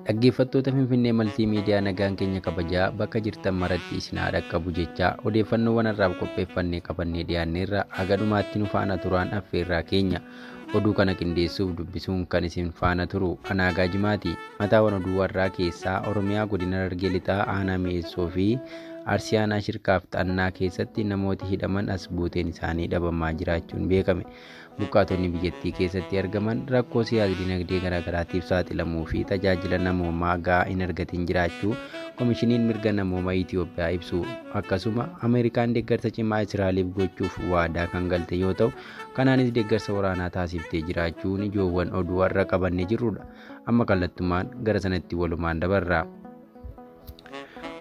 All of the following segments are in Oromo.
Dhaggeeffattoota Finfinnee Maltiimiidiyaa, nagaan keenya kabajaa bakka jirtan maratti isin haa dhaqqabu jechaa, odeeffannoowwan har'aaf qopheeffannee qabannee dhiyaanneerra. Haga dhumaatti nu faana turaan affeerraa keenya. Oduu kana qindeessuuf dubbisuun kan isin faana turu Anaagaa Jimaati. Mataawwan oduu warraa keessaa: Oromiyaa godina Harargee Lixaa aanaa Mi'eessoo fi Arsii aanaa Shirkaaf Xannaa keessatti namooti hidhaman as buuteen isaanii dhabamaa jiraachuun beekame. Buqqaatonni biyyattii keessatti argaman rakkoo siyaas dinagdee garaagaraatiif saaxilamuu fi tajaajila namoomaa gahaa hin argatin jiraachuu Komishiniin Mirga Namoomaa Itiyoophiyaa ibsu. Akkasuma Ameerikaan deeggarsa cimaa Israa'eliif gochuuf waadaa kan galte yoo ta'u, kanaanis deeggarsa waraanaa taasiftee jiraachuun ijoowwan oduu har'a qabannee jirrudha. Amma kallattumaan gara sanatti walumaan dabarra.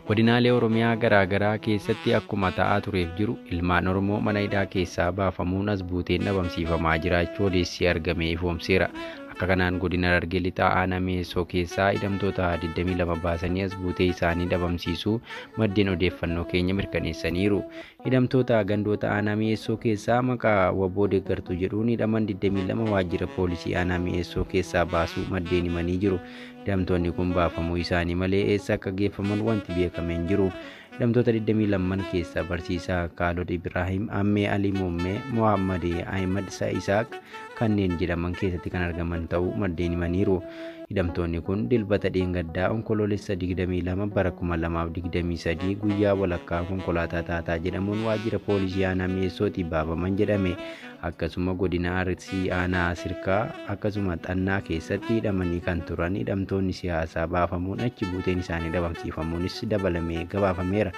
Godinaalee Oromiyaa garaa garaa keessatti akkuma ta'aa tureef jiru, ilmaan Oromoo mana hidhaa keessaa baafamuun as buuteen dhabamsiifamaa jiraachuu odeessii argame ifoomseera. Akka kanaan godina Harargee Lixaa aanaa Mi'eessoo keessaa hidhamtoota 22 baasanii as buutee isaanii dhabamsiisuu maddeen odeeffannoo keenya mirkaneessaniiru. Hidhamtoota gandoota aanaa Mi'eessoo keessaa maqaa WBO deeggartuu jedhuun hidhaman 22 waajjira poolisii aanaa Mi'eessoo keessaa baasuu maddeen himanii jiru. Hidhamtoonni kun baafamuu isaanii malee eessa akka geeffaman wanti beekame hin jiru. Hidhamtoota 22 keessaa barsiisaa Kaalod Ibraahim, Ammee Alii Muummee, Mohammad Ahimad Isaaq kanneen jedhaman keessatti kan argaman ta'uu maddeen himaniiru. Hidhamtoonni kun Dilbata dheengaddaa Onkoloolessa 22 bara 2023 guyyaa walakkaa konkolaataa Taataa jedhamuun waajjira poolisii aanaa Mi'eessootii baafaman jedhame. Akkasuma godina Arsii aanaa Sirkaa akkasuma Xannaa keessatti hidhamanii kan turan hidhamtoonni siyaasaa baafamuun achi buuteen isaanii dhabamsiifamuunis dabalamee gabaafameera.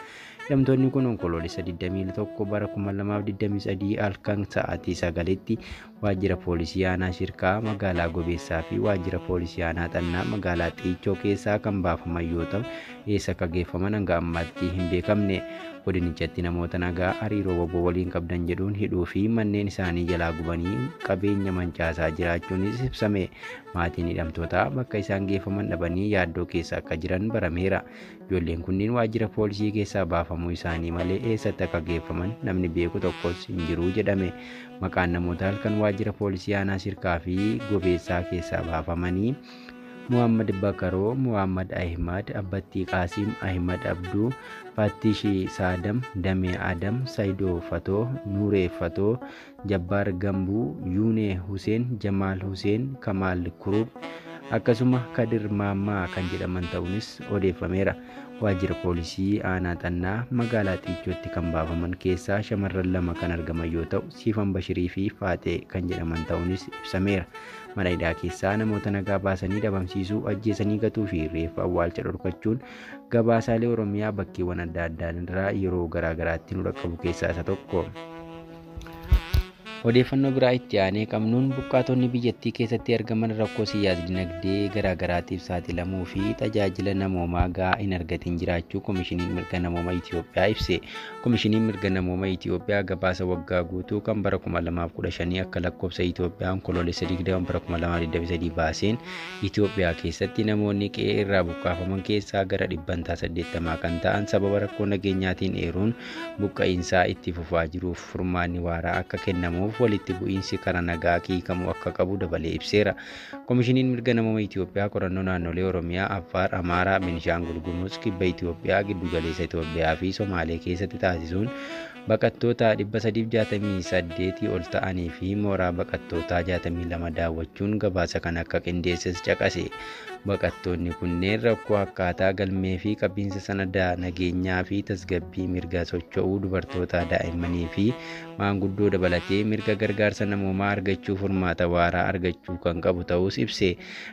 Hidhamtoonni kun Onkoloolessa 21 bara 2023 halkan sa'aatii 9tti waajjira poolisii aanaa Shirkaa magaalaa Gobeessaa fi waajjira poolisii aanaa Xannaa magaalaa Xiichoo keessaa kan baafaman yoo ta'u, eessa akka geeffaman hanga ammaatti hin beekamne. Godinichatti namoota nagaa hariiroo WBO waliin qabdan jedhuun hidhuu fi manneen isaanii jalaa gubanii qabeenya mancaasaa jiraachuunis ibsame. Maatiin hidhamtootaa bakka isaan geeffaman dhabanii yaaddoo keessa akka jiran barameera. Ijoolleen kunniin waajjira poolisii keessaa baafamuu isaanii malee eessatti akka geeffaman namni beeku tokkos hin jiru jedhame. Maqaan namoota halkan waajjira poolisii aanaa Shirkaa fi Gobeessaa keessaa baafamanii: Muhammad Bakaroo, Muhammad Ahimad, Abbattii Qaasim, Ahimad Abduu, Fattishii Saadam, Damee Adam, Saidoo Fatoo, Nuuree Fatoo, Jabbaar Gambuu, Yuunee Huseen, Jamaal Huseen, Kamaal Kurub, akkasuma Kadir Maammaa kan jedhaman ta'uunis odeeffameera. Waajjira poolisii aanaa Xannaa magaalaa Xiichootti kan baafaman keessaa shamarran lama kan argaman yoo ta'u, Siifan Bashirii fi Faaxee kan jedhaman ta'uunis ibsameera. Mana hidhaa keessaa namoota nagaa baasanii dhabamsiisuu, ajjeesanii gatuu fi reeffa awwaalcha dhorkachuun gabaasaalee Oromiyaa bakkeewwan adda addaa irraa yeroo garaa garaatti nu dhaqqabu keessaa isa tokko. Odeeffannoo biraa itti aanee qabnuun, buqqaatonni biyyattii keessatti argaman rakkoo siyaas dinagdee garaa garaatiif saaxilamuu fi tajaajila namoomaa gahaa hin argatin jiraachuu Komishiniin Mirga Namoomaa Itiyoophiyaa ibse. Komishiniin Mirga Namoomaa Itiyoophiyaa gabaasa waggaa guutuu kan bara 2015 akka lakkoofsa Itiyoophiyaa Onkoloolessa 20 bara 2023 baaseen, Itiyoophiyaa keessatti namoonni qe'ee irraa buqqaafaman keessaa gara dhibbantaa 80 kan ta'an sababa rakkoo nageenyaatiin eeruun, buqqa'iinsaa itti fufaa jiruuf furmaanni waaraa akka kennamuuf walitti bu'iinsi karaa nagaa hiikamuu akka qabu dabalee ibseera. Komishiniin Mirga Namoomaa Itiyoophiyaa qorannoo naannolee Oromiyaa, Affaar, Amaaraa, Beenishaangul Gumuz, Kibba Itiyoophiyaa, Giddugaleessa Itiyoophiyaa fi Somaalee keessatti taasisuun baqattoota 368 ol ta'anii fi mooraa baqattootaa 62 daawwachuun gabaasa kan akka qindeesses caqase. Baqattoonni kunneen rakkoo akkaataa galmee fi qabiinsa sanadaa, nageenyaa fi tasgabbii, mirga socho'uu dubartootaa, daa'immanii fi maanguddoo dabalatee mirga gargaarsa namoomaa argachuu furmaata waaraa argachuu kan qabu ta'us ibse.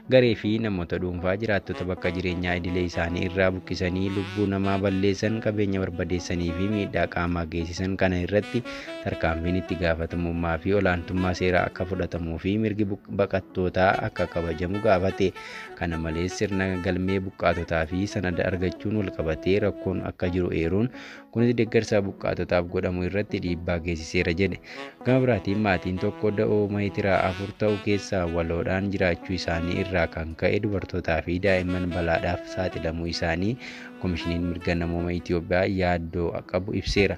Garee fi namoota dhuunfaa jiraattota bakka jireenyaa idilee isaanii irraa buqqisanii lubbuu namaa balleessan, qabeenya barbadeessanii fi miidhaa qaamaa geessisan kana irratti tarkaanfiin itti gaafatamummaa fi olaantummaa seeraa akka fudhatamuu fi mirgi baqattootaa akka kabajamu gaafate. Kana malees sirna galmee buqqaatotaa fi sanada argachuun walqabatee rakkoon akka jiru eeruun, kunis deeggarsa buqqaatotaaf godhamu irratti dhiibbaa geessiseera jedhe. Gama biraatiin biraatiin maatiin tokko da'oo meetira 4 ta'u keessaa waloodhaan jiraachuu isaanii irraa kan ka'e dubartootaa fi daa'imman balaadhaaf saaxilamuu isaanii Komishiniin Mirga Namoomaa Itiyoophiyaa yaaddoo qabu ibseera.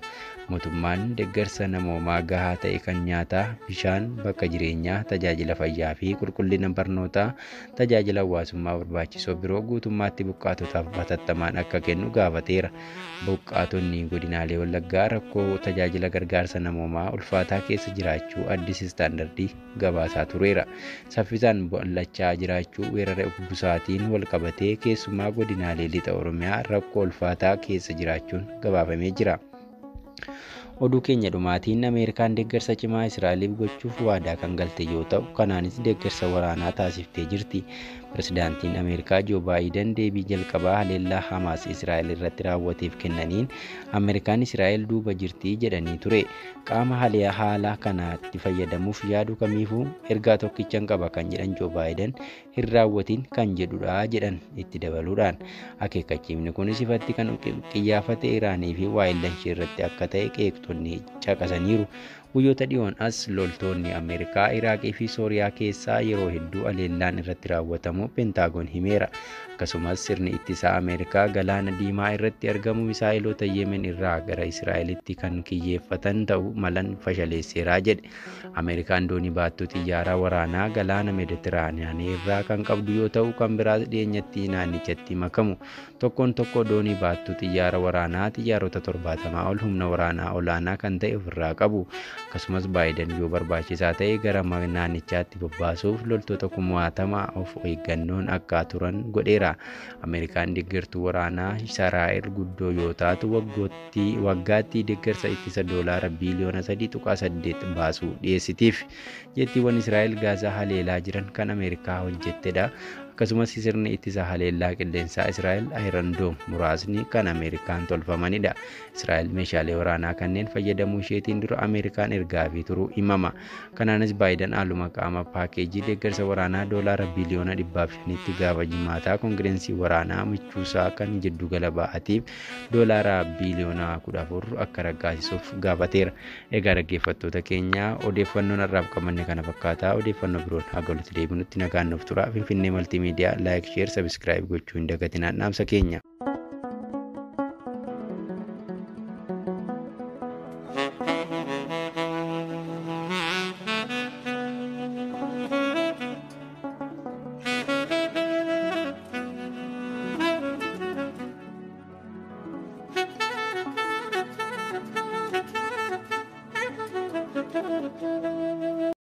Mootummaan deeggarsa namoomaa gahaa ta'e kan nyaataa, bishaan, bakka jireenyaa, tajaajila fayyaa fi qulqullina barnootaa, tajaajila hawaasummaa barbaachisoo biroo guutummaatti buqqaatotaaf hatattamaan akka kennu gaafateera. Buqqaatonni godinaalee Wallaggaa rakkoo tajaajila gargaarsa namoomaa ulfaataa keessa jiraachuu Addis Istaandardii gabaasaa tureera. Saffisaan bal'achaa jiraachuu weerara busaatiin wal qabatee keessumaa godinaalee lixa Oromiyaa rakkoo ulfaataa keessa jiraachuun gabaafamee jira. Oduu keenya dhumaatiin Ameerikaan deeggarsa cimaa Israa'eliif gochuuf waadaa kan galte yoo ta'u, kanaanis deeggarsa waraanaa taasiftee jirti. Pirezidaantiin Ameerikaa Joo Baayiden deebii jalqabaa haleellaa Hamaas Israa'el irratti raawwateef kennaniin Ameerikaan Israa'el duuba jirti jedhanii ture. Qaama haala kanatti fayyadamuuf yaadu kamiifuu ergaa tokkichan qaba kan jedhan Joo Baayiden hin raawwatin kan jedhudha jedhan itti dabaluudhaan. Akeekkachiifni kunis ifatti kan qiyyaafate Iraanii fi waa'illan ishee irratti akka ta'e qeeqxonni caqasaniiru. Guyyoota dhiyoon as loltoonni Ameerikaa Iraaqii fi Sooriyaa keessaa yeroo hedduu haleellaan irratti raawwatamu Pentaagoon himeera. Akkasumas sirni ittisaa Ameerikaa galaana diimaa irratti argamu misaa'ilota Yemen irraa gara Israa'elitti kan kiyyeeffatan ta'uu malan fashaleesseeraa jedhe. Ameerikaan doonii baattuu xiyyaaraa waraanaa galaana Meeditiraaniyaanii irraa kan qabdu yoo ta'u kan biraas dhiyeenyatti naannichatti makamu. Tokkoon tokko doonii baattuu xiyyaara waraanaa xiyyaarota 70 ol humna waraanaa olaanaa kan ta'e ofirraa qabu. Akkasumas Baayiden yoo barbaachisaa ta'e gara naannichaatti bobbaasuuf loltoota 20,000 of eeggannoon akka turan godheera. Ameerikaan deeggartuu waraanaa Israa'el guddoo yoo taatu waggaatti deeggarsa ittisa doolaara biiliyoona 3.8 baasuu dhiyeessitiif. Jettiiwwan Israa'el Gaazaa haleelaa jiran kan Ameerikaa hojjettedha. Akkasumas sirni ittisa haleellaa qilleensaa Israa'el Iron Dome muraasni kan Ameerikaan tolfamanidha. Israa'el meeshaalee waraanaa kanneen fayyadamuu isheetiin dura Ameerikaan ergaa fi turuu himama. Kanaanis Baayiden haaluma qaama paakeejii deeggarsa waraanaa doolaara biiliyoona 500tti gaafa jimaataa koongireensii waraanaa michuusaa kan jiddugala ba'aatiif doolaara biiliyoona 14 akka raggaasisuuf gaafateera. Egaa dhaggeeffattoota keenya odeeffannoon har'aaf qabanne kana fakkaata. Odeeffannoo biroon haga walitti deebinutti nagaan nuuf tura. Finfinnee Maltiimiidiyaa like, share, subscribe gochuu hin dagatinaa dhaamsa keenya.